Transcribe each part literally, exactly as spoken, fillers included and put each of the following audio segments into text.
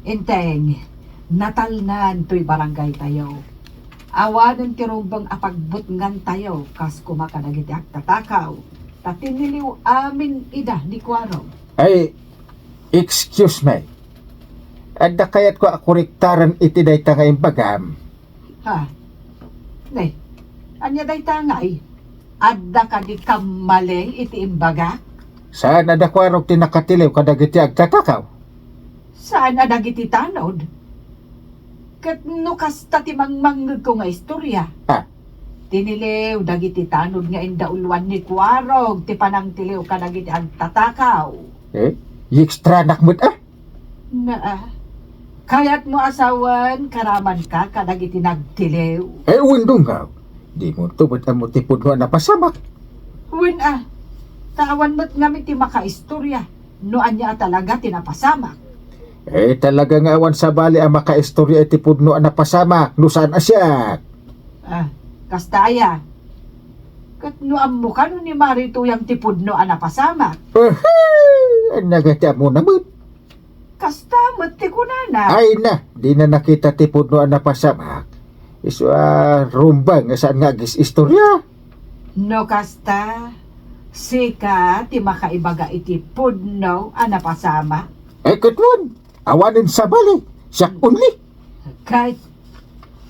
Enteng, natalnan toy barangaytayo. Awanen ti rumbeng a pagbutngantayo kas koma kadagiti agtatakaw, ta tiniliw amin ida ni Kuarog. Ay, excuse me. Adda kayatko a korektaren iti dayta nga imbagam. Ha? Ne, ania dayta ngay? Adda kadi kammali iti imbagak? Saan a da Kuarog ti nakatiliw kadagiti agtatakaw? Saan a dagiti tanod? Ket no kasta ti mangmangngegko nga istorya, ah, tiniliw dagiti tanod nga indauluan ni Kuarog ti panangtiliw kadagiti agtatakaw. Eh, yikstranak met, ah? Naa, kayatmo a sawen karamanka kadagiti nagtiliw? Eh, wen, Dunggaw. Dimonto met ammo ti pudno a napasamak. Wen a, ta awan met ngamin ti makaistorya no ania a talaga ti napasamak. Eh, talaga nga awan sabali a makaistorya iti pudno a napasamak no saan a siak. Ah, kasta aya. Ket no ammoka no ni Mari Tuyang ti pudno a napasamak? Aha! Ania nga ti ammona met? Kasta met ti kunana. Ay na, dina nakita ti pudno a napasamak. Isu a rumbeng nga saan nga agis-istorya. No kasta, sika ti makaibaga iti pudno a napasamak? Eh, ket wen, awanen sabali, siak only. Ket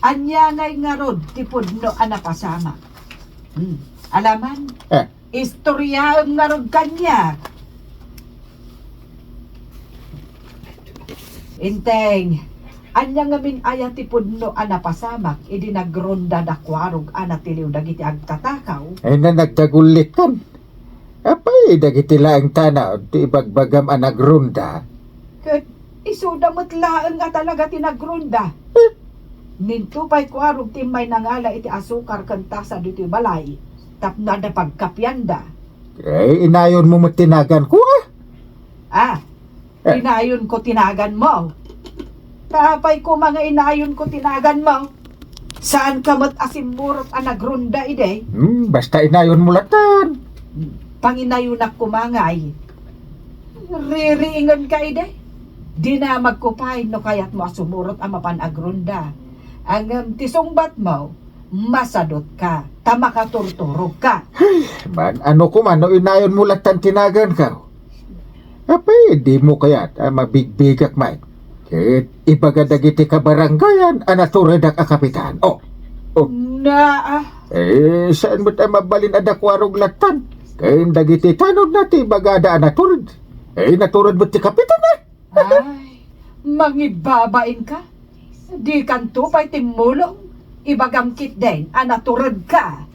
ania ngay ngarud ti pudno a napasamak? Hmm, alaman? Eh. Istoryaem ngarud kaniak. Enteng, ania ngamin aya ti pudno a napasamak idi nagronda da Kuarog a natiliw dagiti agtatakaw? Ay na, nagdagullitkan. Apay, dagiti laeng tanod ti ibagbagam a nagronda? Ket isuda met laeng a talaga ti nagronda. Eh? Nintupay Kuarog ti immay nangala iti asukar ken tasa ditoy balay tapno adda pagkapianda. Eh, inayonmo met ti naganko, ah? Ah, eh, inayonko ti naganmo. Ta apay koma nga inayonko ti naganmo? Saanka met a simmurot a nagronda idi? Hmm, basta inayonmo latan. Panginayonak koma ngay. Ririingenka idi? Dinamagko pay no kayatmo a sumurot a mapan agronda. Ngem ti sungbatmo, masadutka, ta makaturturogka. Ay, man, ano koma no inayonmo latan ti naganko? Apay, dimo kayat a mabigbigak met? Ket ibaga dagiti kabarangayan a naturedak a kapitan. Oh, oh. Naa. Eh, saan met a mabalin a da Kuarog latan? Ken dagiti tanodna ti ibagada a natured. Eh, natured met ti kapitan, eh. Ay, mangibabainka? Dikanto pay timmulong? Ibagam ketdin a naturedka.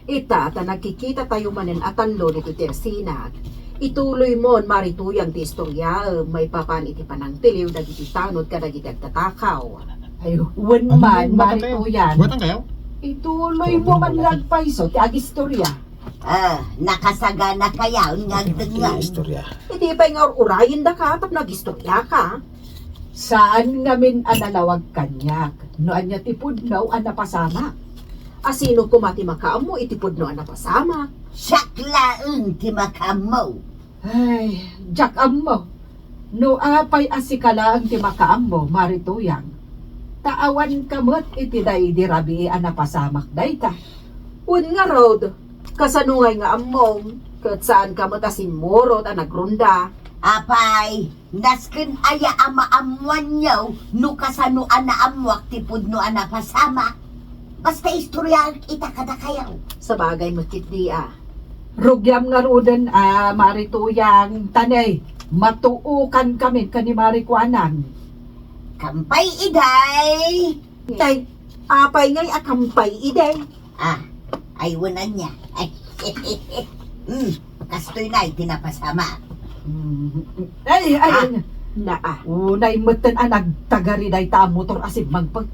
Ita, ta nagkikitatayo manen a tallo ditoy ti asinag, ituloymon, Mari Tuyang, ti istoryaem maipapan iti panangtiliw dagiti tanod kadagiti agtatakaw. Ay, wen man, Mari Tuyang. Buwatan kayo? Ituloymo man nga agpayso ti agistorya. Ah, nakasagana kayaw nga agdengngeg. Istorya. Idi pay nga ur-urayendaka tapno agistoryaka. Saan ngamin a nalawag kaniak no ania ti pudno a napasamak. A sino koma ti makaammo iti pudno a napasamak? Siak laeng ti makaammo. Ay, diak ammo. No apay a sika laeng ti makaammo, Mari Tuyang. Ta awanka met iti daydi rabii a napasamak dayta. Wen ngarud, kasano ngay nga ammom, ket saanka met a simmurot a nagronda? Apay, nasken aya a maammoanyo no kasano a naammoak ti pudno a napasamak? Basta istoryaek ita kadakayo. Sabagay met ketdi a. Rugiam ngaruden a Mari Tuyang, ta ne, matuokankamin ken ni Mari Kuanang. Kampay iday. Tay, apay ngay a kampay iday? Ah, ay, wen ania. Ay, hmm, kastoy na iti napasamak. Mm. Ay, ay, ah, ay. Naa. Unay metten a nagtagari dayta a motor a simmangpet.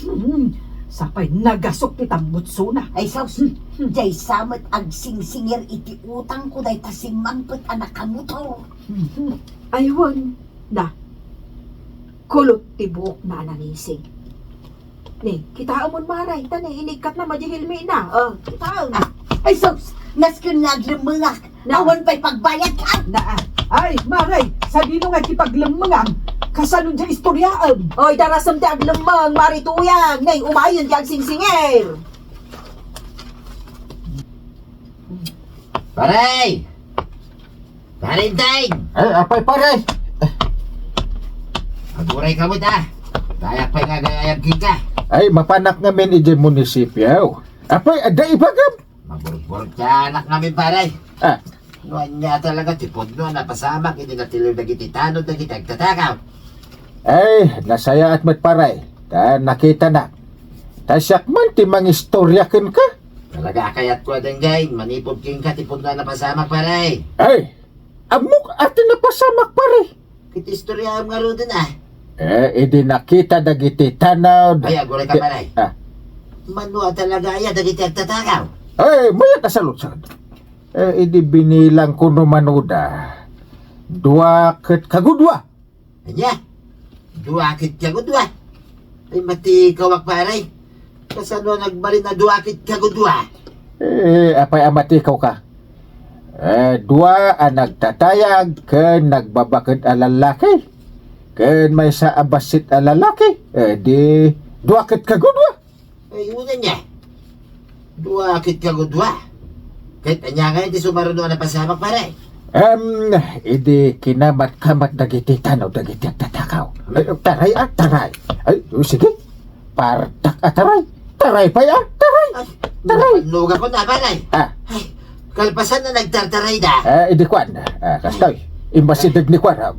Hmm, sapay nagasok ti tambutsona. Ay, sus, hmm, hmm, diay sa met agsingsingir iti utangko dayta simmangpet a nakamotor. Hmm. Ay, wen, na. Kulot ti buokna a nangising. Ni, kitaem mon, Mari, ta ni, inikkatna madi helmetna. Oh, kitaem. Ah, ay, sus! Nasken nga aglemmengak. Awan pay pagbayadkan. Na, ay, Mare, sadino nga ti paglemmengam? Kasano diay istoriaem? Oy, darasem ti aglemmeng, Mare Tuyang, nay umayen ti agsingsingir. Pare! Pare Enteng! Ay, apay, pare? Aguray ka met, a. Dayak pay nga agayayab kenka. Ay, mapanak ngamin idiay munisipio. Apay, adda ibagam? Maburburot ti anak ngamin, pare. A. No ania talaga ti pudno a napasamak idi natiliw dagiti tanod dagiti agtatakaw? Ay, nasayaat met, pare, ta nakitanak. Ta siak man ti mangistoria kenka. Talaga a kayatko a denggen manipud kenka ti pudno a napasamak, pare. Ay, ammok a ti napasamak, pare. Ket istoriaem ngaruden, a. Eh, idi nakita dagiti tanod. Ay, aguray ka, pare. A. Mano a talaga aya dagiti agtatakaw? Ay, mayat a saludsod. Eh, idi binilangko no manoda, dua ket kagudua. Ania? Dua ket kagudua? Ay, matikawak, pare. Kasano nagbalin a dua ket kagudua? Eh, apay a matikawka? Eh, dua a nagtatayag ken nagbabaked a lallaki, ken maysa a bassit a lallaki. Eh, di dua ket kagudua. Ay, una niya. Dua ket kagudua. Ket ania ngay ti sumaruno a napasamak, pare? Em, idi kinamatkamat dagiti tanod dagiti agtatakaw. Ay, taray, a, taray. Ay, sige. Partak a taray. Taray pay, a, taray. Ay, taray. Nalugakon a, pare. A. Ay, kalpasan a nagtartarayda. A, idi kuan. A, kastoy. Imbasideg ni kuan, a.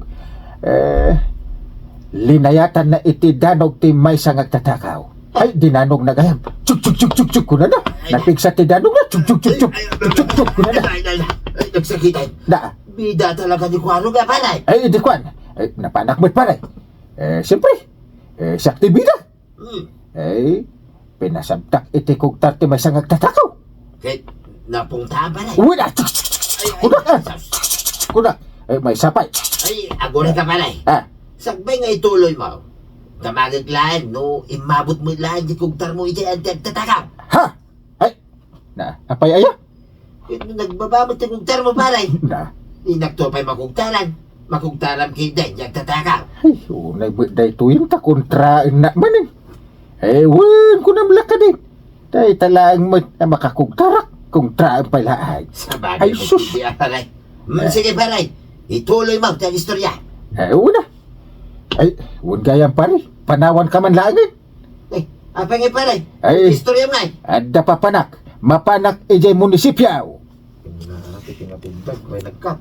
Eh, linayatanna iti danog ti maysa nga agtatakaw. Ay, dinanogna gayam. Chuk, chuk, chuk, chuk, chuk, kunana. Napigsa ti danogna. Chuk, chuk, chuk, chuk. Chuk, chuk, chuk, kunana. Ay, ay, ay, ay, nagsakitan. Da. Bida talaga ni Kuano nga, pare. Ay, di kuan. Ay, napanak met, pare. Eh, siyempre. Eh, siak ti bida. Hmm. Eh, pinasabtak iti kugtar ti maysa nga agtatakaw. Ket napungtaan, pare. Uy, na. Ay, ay, Kunak, ah. Kunak. Eh, maysa pay. Ay, aguray ka, pare. Ah. Sakbay nga ituloy mo. Damagek laeng no immabut met laeng ti kugtar mo iti agtatakaw. Ha? Ay, na, apay aya? Ket no nagbaba met ti kugtar mo, pare. Na. Dinakto pay makugtaran. Makugtaram ketdi ti agtatakaw. Ay, unay met daytoyen ta kontraennak manen. Eh, wen, kunam la kadin. Dayta laeng met a makakugtarak, kontraem pay laeng. Sabagay, ay, sus. Pare. Mm, eh. Sige, pare. Ituloy mo ti agistorya. Eh, una. Ay, wen gayam, pare. Panawan ka man laeng, eh. Eh, apay ngay, pare? Ay, istorya ngay. Adda papanak. Mapanak idiay munisipyo. Tingnan, tingnan, tingnan. May nagkat.